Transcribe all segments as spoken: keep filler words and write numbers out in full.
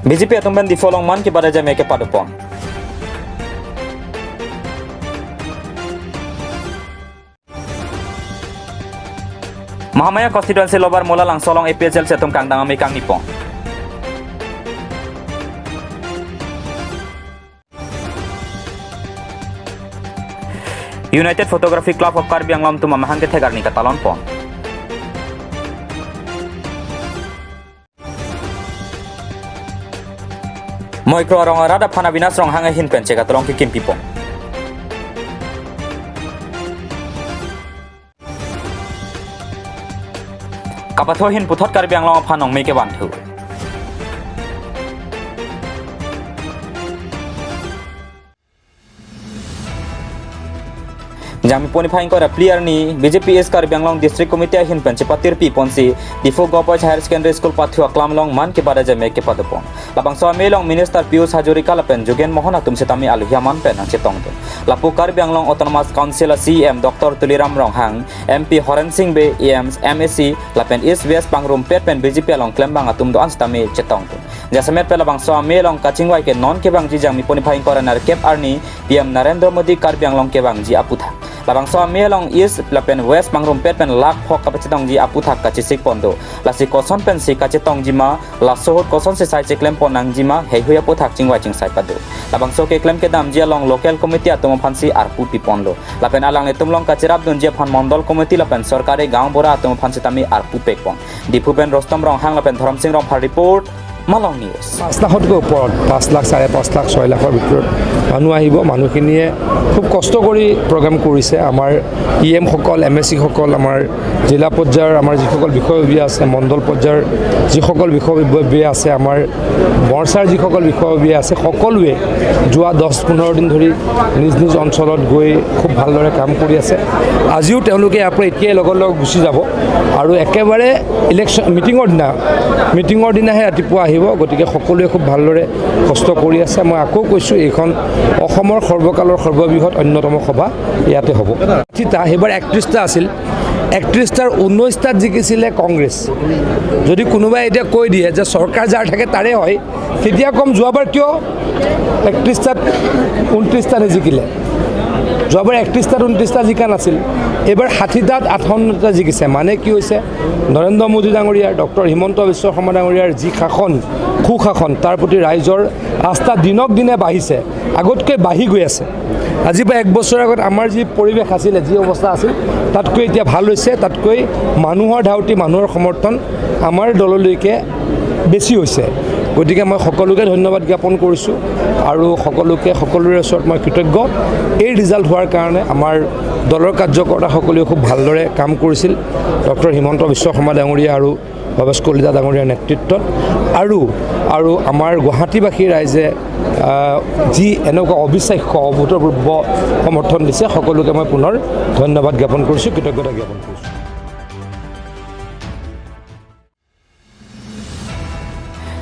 B J P atum pen Diphu along Mann Ki Baat ajame kepadopon. Mahamaya constituency Lower Mola Langso along A P H L C atum kangdang amei kangnipon. United Photography Club of Karbi Anglong atum amahang kethek arni katalonpon. Moikro arong arat aphan Avinash Ronghang ahin pen chekatlong kekim pipon. Kapathu ahin puthot Karbi Anglong aphan ongmei kevanthu. Jangmi poni phai ingkoi ra phli arni B J P East Karbi Anglong District Committee ahin pen chepatirpi ponsi Diphu Govt Boys Higher Secondary School pathu aklam along Mann Ki Baat ajame kepadopon. Labangso amei along Minister Pijush Hazarika lapen Jogen Mohan atum sitame alohi aman pen nangchetongdun. Lapu Karbi Anglong Autonomous Council a C E M Doctor Tuliram Ronghang, M P Horen Sing Bey, E M, M A C lapen East West pangrumpet pen B J P along klembang atum do-an sitame chetongdun. Jasemet pen labangso amei along kachingvai ke non kevangji Jangmi poni phai ingkoi ra nerkep arni P M Narendra Modi Karbi Anglong kevangji aputhak. Labangso amei along East lapen West pangrumpet pen lakh phok kapachetongji aputhak kachesikpon do. Lasi koson pensi kachetongji ma, laso ahut kosonsi sai cheklempon nangji ma, heihui aputhak chingvai chingsai pado. Labangso keklem kedamji along local committee atum aphansi arpu piponlo. Lapen alanglitum along kacherapdunji aphan Mondol Committee lapen Sorkari Gaonbura atum aphan sitame arpu pekpon. Diphu pen Rostom Ronghang lapen Dhorom Sing Rongphar report, Malong News. পাঁচ লাখতকৈ ওপৰত, পাঁচ লাখ, চাৰে পাঁচ লাখ, ছয় লাখৰ ভিতৰত মানুহ আহিব। মানুহখিনিয়ে খুব কষ্ট কৰি প্ৰগ্ৰাম কৰিছে। আমাৰ ই এমসকল, এম এ চিসকল, আমাৰ জিলা পৰ্যায়ৰ আমাৰ যিসকল বিষয়ববীয়া আছে, মণ্ডল পৰ্যায়ৰ যিসকল বিষয়ববীয়া আছে, আমাৰ মৰ্চাৰ যিসকল বিষয়ববীয়া আছে, সকলোৱে যোৱা দহ পোন্ধৰ দিন ধৰি নিজ নিজ অঞ্চলত গৈ খুব ভালদৰে কাম কৰি আছে। আজিও তেওঁলোকে ইয়াৰ পৰা এতিয়াই লগৰ লগ গুচি যাব আৰু একেবাৰে ইলেকশ্যন মিটিঙৰ দিনা, মিটিঙৰ দিনাহে ৰাতিপুৱা আহিব। গতিকে সকলোৱে খুব ভালদৰে কষ্ট কৰি আছে। মই আকৌ কৈছোঁ, এইখন অসমৰ সৰ্বকালৰ সৰ্ববৃহৎ অন্যতম সভা ইয়াতে হ'ব। ঠিক সেইবাৰ একত্ৰিশটা আছিল, একত্ৰিশটাৰ ঊনৈশটাত জিকিছিলে কংগ্ৰেছ। যদি কোনোবাই এতিয়া কৈ দিয়ে যে চৰকাৰ যাৰ থাকে তাৰে হয়, তেতিয়া কম, যোৱাবাৰ কিয় একত্ৰিশটাত ঊনত্ৰিশটা নিজিকিলে? যোৱাবাৰ একত্ৰিশটাত ঊনত্ৰিশটা জিকা নাছিল, এইবাৰ ষাঠিটাত আঠাৱন্নটা জিকিছে। মানে কি হৈছে? নৰেন্দ্ৰ মোদী ডাঙৰীয়াৰ, ডক্টৰ হিমন্ত বিশ্ব শৰ্মা ডাঙৰীয়াৰ যি শাসন, সুশাসন, তাৰ প্ৰতি ৰাইজৰ আস্থা দিনক দিনে বাঢ়িছে, আগতকৈ বাঢ়ি গৈ আছে। আজি পৰা এক বছৰ আগত আমাৰ যি পৰিৱেশ আছিলে, যি অৱস্থা আছিল, তাতকৈ এতিয়া ভাল হৈছে। তাতকৈ মানুহৰ ধাউতি, মানুহৰ সমৰ্থন আমাৰ দললৈকে বেছি হৈছে। গতিকে মই সকলোকে ধন্যবাদ জ্ঞাপন কৰিছোঁ আৰু সকলোকে, সকলোৰে ওচৰত মই কৃতজ্ঞ। এই ৰিজাল্ট হোৱাৰ কাৰণে আমাৰ দলৰ কাৰ্যকৰ্তাসকলেও খুব ভালদৰে কাম কৰিছিল। ডক্টৰ হিমন্ত বিশ্ব শৰ্মা ডাঙৰীয়া আৰু ভৱেশ কলিতা ডাঙৰীয়াৰ নেতৃত্বত আৰু, আৰু আমাৰ গুৱাহাটীবাসী ৰাইজে, আহ, যি এনেকুৱা অবিশ্বাস্য অভূতপূৰ্ব সমৰ্থন দিছে, সকলোকে মই পুনৰ ধন্যবাদ জ্ঞাপন কৰিছোঁ, কৃতজ্ঞতা জ্ঞাপন কৰিছোঁ।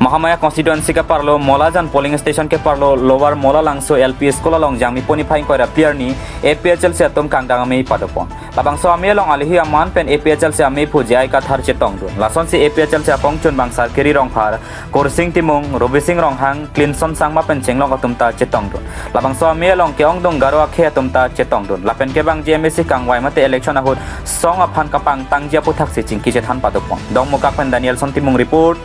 Mahamaya constituency keparlo Molajan polling station keparlo Lower Mola Langso L P School along Jangmi poni phai ingkoi ra phli arni A P H L C atum kangdang amei padopon. Labangso amei along alohi aman pen A P H L C amei aphu J I Kathar chetongdun. Lasonsi A P H L C akongchun bang Sarkiri Rongphar, Kursing Timung, Rubising Ronghang, Clinson Sangma pen chenglok atum ta chetongdun. Labangso amei along ke-ongdung Garo akhei atum ta chetongdun. Lapen kevangji M A C kangvai mate election ahut song aphan kapangtangji aputhaksi chingki chethan padopon. Dongmukak pen Danielson Timung report,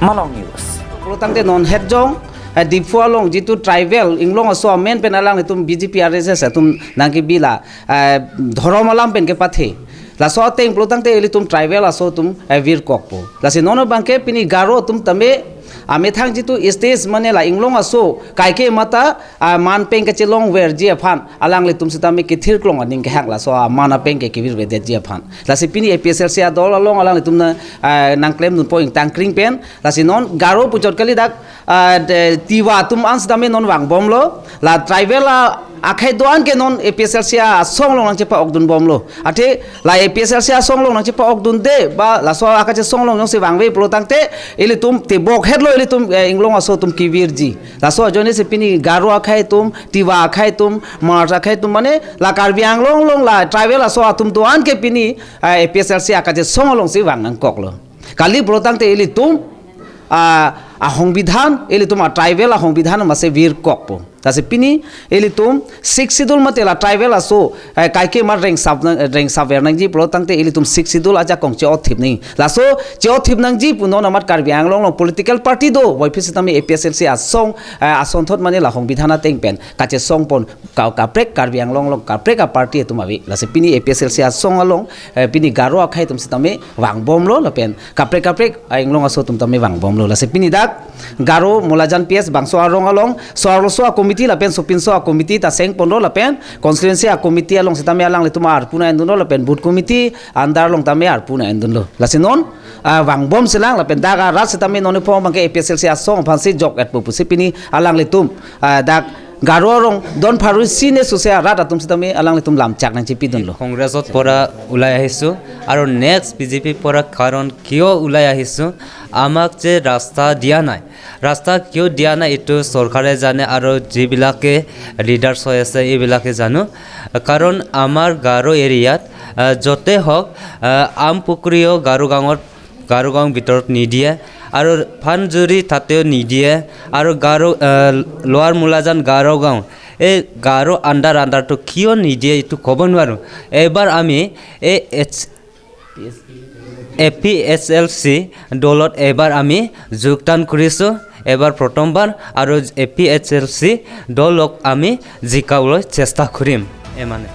Malong News. Pulo tangte non het jong, eh, Diphu along jitu tribal inglong aso amen pen alanglitum B J P R S S atum nangkebi la, eh, dhorom alam pen kepathe. Laso ateng pulo tangte ilitum tribal aso atum, eh, virkokpo. Lasi non abangke pini Garo atum tame amethang jitu stage mane la inglong aso kaike mata, ah, man pen kachelongverji aphan alanglitum sitame kethirklong aning kehang laso aman pen ke kevirvedetji aphan. Lasi pini A P H L C adol along alanglitum na, ah, nangklemdunpo ingtangkring pen. Lasi non Garo puchot kali dak, ah, de, Tiwa atum an sitame non vangbomlo. La tribal a, akhei do-an ke non A P H L C asong along nangchepa-okdunbomlo. Athe la A P H L C asong along nangchepa-okdunde ba laso akachesong along jongsi vangve pulo tangte ilitum tebok hetlo ilitum, eh, inglong aso atum kevirji. Laso ajoine si pini Garo akhei atum, Tiwa akhei atum, Marath akhei atum, mane la Karbi Anglong along la tribal aso atum do-an ke pini, ah, A P H L C akachesong alongsi vang nangkoklo. Kali pulo tangte ilitum, ah, ahongbidhan, ilitum a tribal ahongbidhan masi virkokpo. Lasi pini ilitum Sixth Schedule mate la tribal aso, eh, kaike mar rengsap nang, rengsap ver nangji pulo tangte ilitum Sixth Schedule ajakong che-othip nangji. Laso che-othip nangji pu non amat Karbi Anglong along political party do, wai phi sitame A P H L C asong, eh, asonthot mane la ahongbidhan ateng pen kachesongpon ka, kaprek Karbi Anglong along kaprek a party atum ave. Lasi pini A P H L C asong along, eh, pini Garo akhei atum sitame vangbomlo lapen kaprek kaprek a-Anglong aso atum tame vangbomlo. Lasi pini dak Garo Molajan P S bangso arong along so arloso a committee lapen sopinso a committee ta sengponlo lapen constituency a committee along sitame alanglitum arpu nang-endunlo lapen booth committee under along tame arpu nang-endunlo. Lasi non, ah, vangbom silang lapen dak arat sitame non iphong abangke A P H L C asong aphansi jok-etpo pusi pini alanglitum, ah, dak Garo arong don pharo isi ne suse arat atum sitame alanglitum lamchak nangchipidunlo. কংগ্ৰেছত পৰা ওলাই আহিছোঁ আৰু নেক্সট বিজেপিৰ পৰা। কাৰণ কিয় ওলাই আহিছোঁ? আমাক যে ৰাস্তা দিয়া নাই, ৰাস্তা কিয় দিয়া নাই এইটো চৰকাৰে জানে আৰু যিবিলাকে লিডাৰ্ছ হৈ আছে এইবিলাকে জানো। কাৰণ আমাৰ গাৰো এৰিয়াত, আহ, য'তে হওক, আহ, আমপুখুৰীও গাৰো গাঁৱত, গাৰো গাঁও ভিতৰত নিদিয়ে আৰু ফানজুৰি তাতেও নিদিয়ে আৰু গাৰো, আহ, লোৱাৰ মূলাজান গাৰো গাঁও, এই গাৰো আণ্ডাৰ আণ্ডাৰটো কিয় নিদিয়ে এইটো ক'ব নোৱাৰোঁ। এইবাৰ আমি এই H A P H L C দলত এইবাৰ আমি যোগদান কৰিছোঁ। এইবাৰ প্ৰথমবাৰ আৰু এ পি এইচ এল চি দলক আমি জিকাবলৈ চেষ্টা কৰিম। এমানে।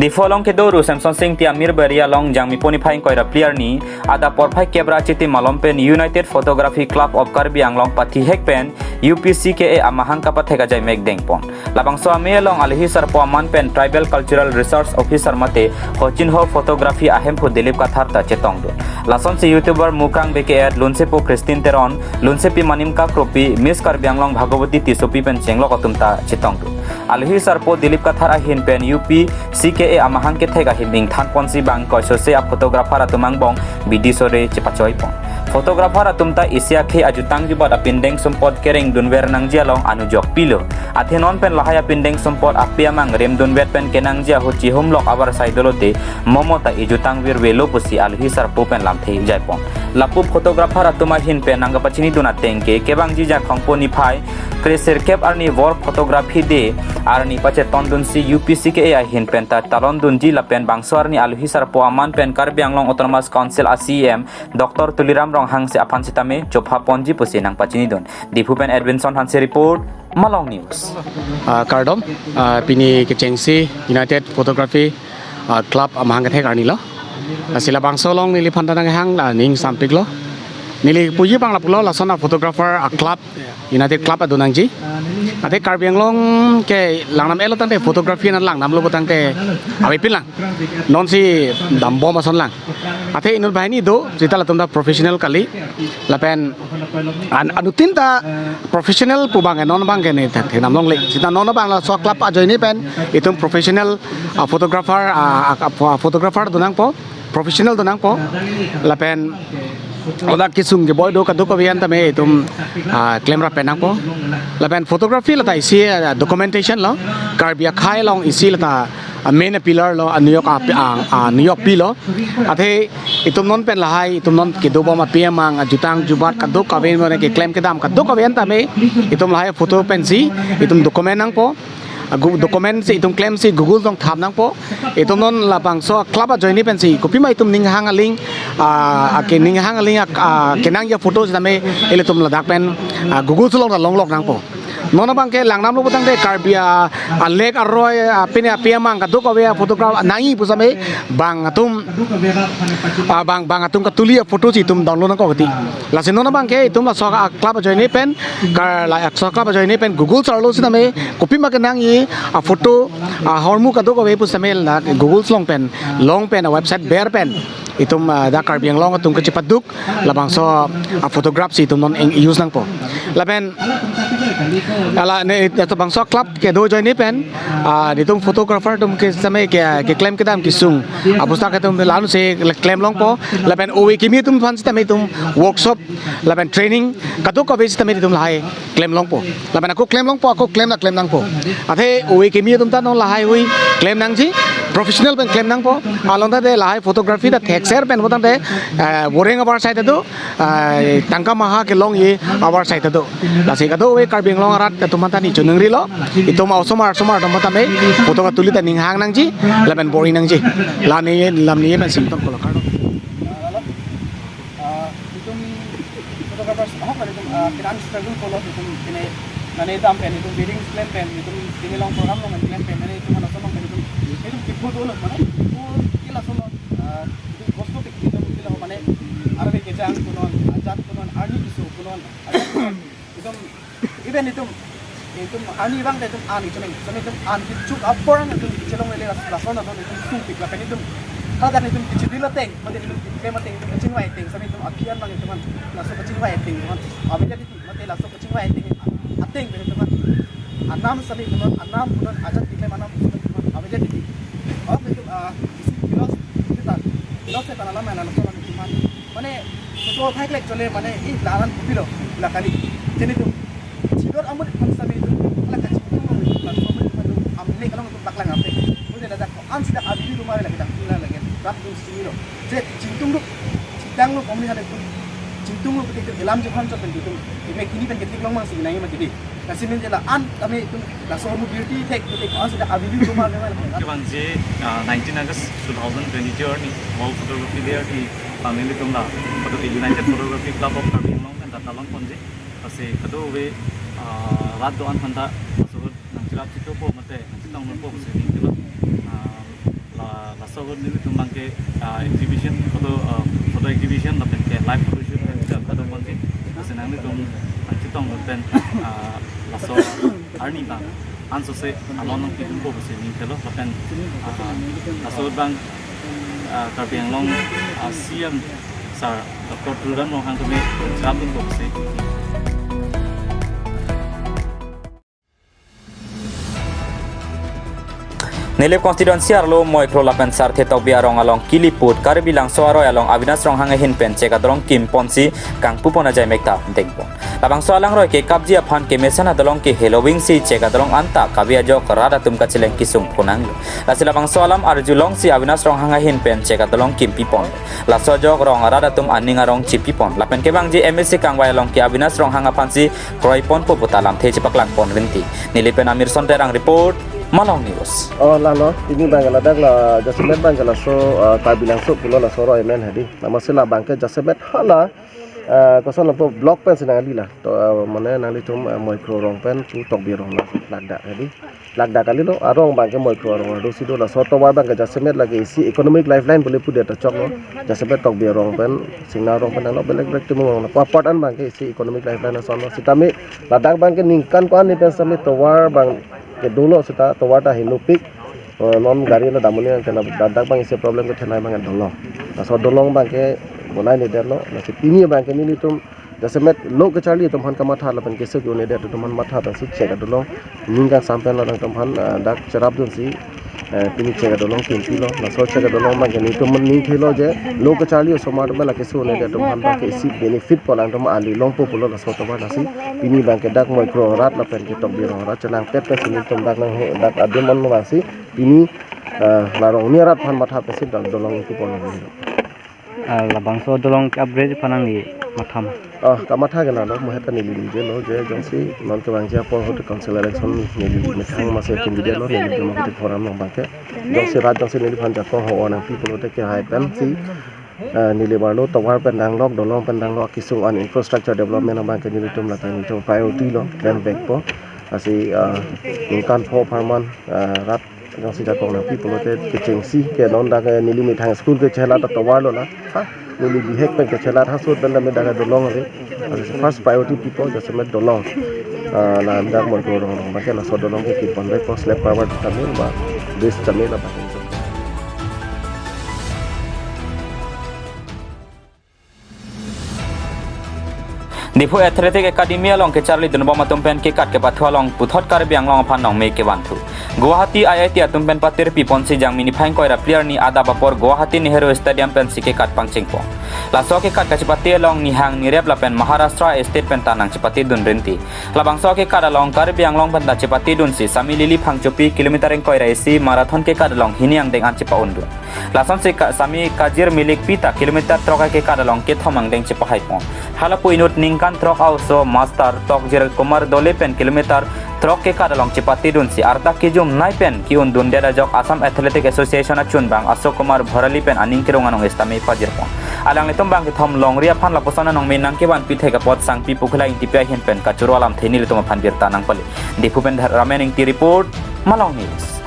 Diphu along kedo ru Semson Sing Tiamir Bari along Jangmi poni phai ingkoi ra phli arni adap porphai kep ra chiti malom pen United Photography Club of Karbi Anglong pathihek pen U P C K A amahang kapathek ajai mek dengpon. Labangso amei along alohi sarpo aman pen Tribal Cultural Research Officer mate Hochin Ho Photography ahemphu Dilip Kathar ta chetongdun. Lasonsi YouTuber Mukrang Bey ke-et, Lunsepo Christine Teron, Lunsepi Manimka Kropi, Miss Karbi Anglong Bhagawati Tissopi pen chenglok atum ta chetongdun. Alohi sarpo Dilip Kathar ahin pen U P C K A amahang kethek ahim ingthanponsi bang koisose a photographer atum angbong bidi sore chepachoipon. Photographer atum ta isi akhei ajutang jubat apindeng sumpot kerengdunver nangji along anujok pilo. Athe non pen lahai apindeng sumpot api amang remdunvet pen kenangji ahut chihumlok abar sai dolote momo ta ejutang virvelo pusi alohi sarpo pen lamthe jaipon. Lapu photographer atum ahin pen nangkapachinidun ateng ke kevangji Jakhong poni phai kresirkep arni World Photography Day arni pachetongdunsi U P C K A ahin pen ta talondunji lapen bangso arni alohi sarpo aman pen Karbi Anglong Autonomous Council a C E M Doctor Tuliram Ronghang si aphan sitame chophaponji pusi nangpachinidun. Diphu pen Edwinson Hanse report, Malong News. Ah, kardom, ah, pini kechengsi United Photography, ah, Club amahang kethek arni lo. Ah, si labangso along neliphan ta nanghang, ah, ning sampiklo. Neli puji pangla pulo lason a photographer a club, United Club adonangji. Athe Karbi Anglong ke langnam-etlo tangte photography na langnamlo pu tangte avepin lang. Nonsi dambom ason lang. Athe inut banghini do, seta latum ta professional kali. Lapen an-, anuttin ta professional pu abang, non abang ke ne tha-, thenam longle. Seta non abang laso club ajoine pen itum professional, ah, photographer, ah, ah, ah, photographer donangpo, professional donangpo. Lapen odak kesung keboi do kadokave an tame itum, ah, klemrap pen nangpo. Lapen photography lata isi, ah, documentation lo, Karbi akhei along isi lata, ah, main pillar lo, ah, New York, ah, pi-, ah, ah, New York pi lo. Athe itum non pen lahai, itum non kedobom api amang, ah, jutang jubat kadokave mane keklem kedam kadokave an tame itum lahai photo pensi itum document nangpo. Ah, gu-, document si itum klemsi Google along tham nangpo. Itum non labangso club ajoine pensi kopima itum ninghang aling, ah, ake ninghang aling, ah, ah, kenangji aphoto sitame ilitum ladak pen, ah, Google along ta longlok nangpo. Non abang ke langnamlo pu tangte Karbi a, a lake aroi, a pine api amang kadokave a photograph nangji pu sitame bang atum, ah, bang, bang atum katuli aphoto si itum download nangkok ti. Lasi non abang ke itum laso a club ajoine pen, kar laso a club ajoine pen Google arlo sitame kopima kenangji aphoto, ahormu kadokave pu sitame la Google along pen, long pen, a website ber pen itum, ah, dak Karbi Anglong atum kachepaduk labangso a photograph si itum non eng use nangpo. Lapen ala ne, eh, labangso club kedo ajoine pen, ah, netum photographer atum ke sitame ke, keklem kedam kesung, ah, pusitame itum la-ansi klem longpo. Lapen ove kimi atum aphan sitame itum workshop lapen training kadokave sitame itum lahai klem longpo. Lapen ako klem longpo, ako klem na klem nangpo. Athe ove kimi atum ta non lahaihui klem nangji. Professional pen klem nangpo, along ta de lahai photography ta thekser pen botang de, eh, boreng abar side do, eh, tangka maha kelongji abar side do. Lasi kadokave Karbi Anglong arat atum ta ni choningri lo, itum osomar somar atum ta me photo katuli ta ning hang nangji, lapen bor-i nangji. Lani lamni pen sim tong kolokar. Ah, itum photographers ahok kan itum, ah, kedan struggle pulo itum pine nane dam pen itum wedding klem pen itum pine long program long klem pen nane itum ason long pen itum itum kipu dolo mane kipu kila solo, ah, itum kosto ke itum kila mane arve kejang punon ajat punon arni kiso punon ajat punon itum even itum itum arni bang itum an itum sami itum an kichuk apor itum kechelong lele las lason itum itum sungpik lapen itum hadak itum kechidil ateng mate itum kiklem ateng itum kachingvai ateng sami itum akian bang itum laso kachingvai ateng itum abeja titi mate laso kachingvai ateng ateng pen itum anam sami itum anam punon ajat kiklem anam sami itum abeja titi. Oh itum ah isi kilos kita kilos kita alam laso alam itum mane photo thek lek chole mane i laran pupilo la kali jeni tum chidor amut phan sami tum la kachingtung lo la so amut phan tum amle kalong tum paklang ape mujhe ladak ko an sida abidi tum mare lagi dak pula lagi rak tum sini lo je chingtung lo chitang lo komni hade tum chingtung lo ketik elam je phan chot pen tum ime kini pen ketik long mang sini nai ma jadi lasi men je la an kami tum laso mu beauty thek ketik ko an sida abidi tum mare lagi Kevangji, ah, nineteen August two thousand twenty-two arni World Photography Day arni pangni tum la photo United Photography Club of Karbi Anglong pen data long ponji. Lasi kadokave, ah, rat do-an aphanta laso ahut nangcherap chito po mate nangchetong non po pusi ning kilo. Ah, la laso ahut nelitum abangke, ah, exhibition photo, ah, photo exhibition lapen ke live photo shoot pen kita kadokave ponji. Lasi nanglitum nangchetong non pen, ah, laso arni abang ansose along nangpidun po pusi ning kilo lapen, ah, laso ahut abang, ah, Karbi Anglong, ah, C M sir Doctor Tuliram Ronghang tumi cherapdun po pusi. Nilip constituency arlo Moikro lapen Sarthe Tokbi arong along kiliput Karbi Langso aroi along Avinash Ronghang ahin pen chek adolong kim ponsi kangpu pon ajai mekta dengpon. Labangso alangroi ke kapji aphan kemesen adolong ke heloving si chek adolong anta kave ajok rat atum kacheleng kesung phonanglo. Lasi labangso alam arjulongsi Avinash Ronghang ahin pen chek adolong kimpi pon. Laso ajok rong arat atum aning arong chipi pon. Lapen kevangji M A C kangvai along ke Avinash Ronghang aphansi kroi pon po puta lamthe chepaklang pon rinti. Neli pen Amir Son Terang report, Malong News. Oh, lalo, pini abang ladak la jasemet abang laso, ah, Karbi Langso pulo laso aroi amen hadi. Namasi labang ke jasemet hala, ah, koson lapu block pen si nangli la. To, ah, mane nanglitum, ah, Moikro rong pen pu Tokbi rong la ladak hadi. Ladak kalilo, arong abang ke Moikro arong ardo si do laso tovar abang ke jasemet lake isi economic lifeline bole pudet ta choklo. Jasemet Tokbi arong pen, Singna arong pen lo belek belek timung arong lo. Apot an abang ke isi economic lifeline ason lo. Sitame ladak abang ke ningkan ko-an ni pen sitame tovar abang ke dolo sita tovar ta hinupik. Eh, non gari lo damuni ke ladak abang isi problem ke thenai abang ke dolong. Laso dolong abang ke bonai nedet lo. Lasi pini abang ke nelitum jasemet lo kacharli atum aphan kamatha lapen kesek yo nedet atum aphan matha pensi chek adolong ning kangsam pen lo nangtum aphan, ah, dak cherapdunsi, eh, pini chek adolong kimpi lo. Laso chek adolong abang ke nelitum ning thelo je lo kacharli osomar atum la keso nedet atum aphan abang ke isi benefit po nangtum ali longpo pulo laso tovar lasi pini abang ke dak Moikro rat lapen ke Tokbi rong rat chenangpet pensi nelitum dak nang dak adim on abangsi pini, ah, la rongni arat aphan matha pensi dak dolong ingpu pon lo. Ah, labangso dolong ke-upgrade aphan nangli mathama. Ah, kamatha ke nalo, mo heta neli ningje lo, je jongsi non kevangji apor ahut council election neli methang masi candidate lo, neli Democratic Forum along abang ke. Jongsi rat jongsi neliphan jakong ho-o nangpi pulote kehai pensi, ah, neli marlo tovar pen danglok, dolong pen danglok, kesung an infrastructure development abang ke nelitum lake nelitum priority lo, klem vekpo. Lasi, ah, ningkan pho apharman, ah, rat jongsi jakong nangpi pulote kechengsi ke non dak, eh, neli methang school ke chelat atovar lo la. Ha, neli bihek pen kechelat ha sut pen dame dak dolong ave. Lasi first priority pipo jasemet dolong. Ah, la dak Moikro rong rong abang ke laso dolong ke kipon vekpo slab cover tame ba base tame la abang ke. Diphu Athletic Academy along kecharlidunbom atum pen kekat kepathu along puthot Karbi Anglong aphan nongme kevanthu. Guwahati I I T atum pen patirpi ponsi Jangmi niphai ingkoi ra phli arni adap apor Guwahati Nehru Stadium pensi kekat pangchengpon. Laso kekat kachepate along nihang nirep lapen Maharashtra state pen ta nangchepatedun rinti. Labangso kekat along Karbi Anglong pen ta chepatedunsi Sami Lily Phangchopi kilometer ingkoi ra isi marathon kekat along hini angdeng an chepa-undun. Lasonsi ka, Sami Kajir Milik Pita kilometer throk kekat along kethom angdeng chepahaipon. Halapu inut ningkan throk a-oso Master Tokjir Kumar Dole pen kilometer throk kekat along chepatedunsi arta kejum nai pen ke-undundet ajok Assam Athletic Association achunbang Ashok Kumar Bhorali pen aning kerung anong sitame pajirpon. Alanglitum bangkethom longri aphan lapuson anong me nangkevanpi thek apot Sangpi Pukhila Ingtipi ahin pen kachoro alamthe nelitum aphan birta nangpale. Diphu pen Ramen Ingti report, Malong News.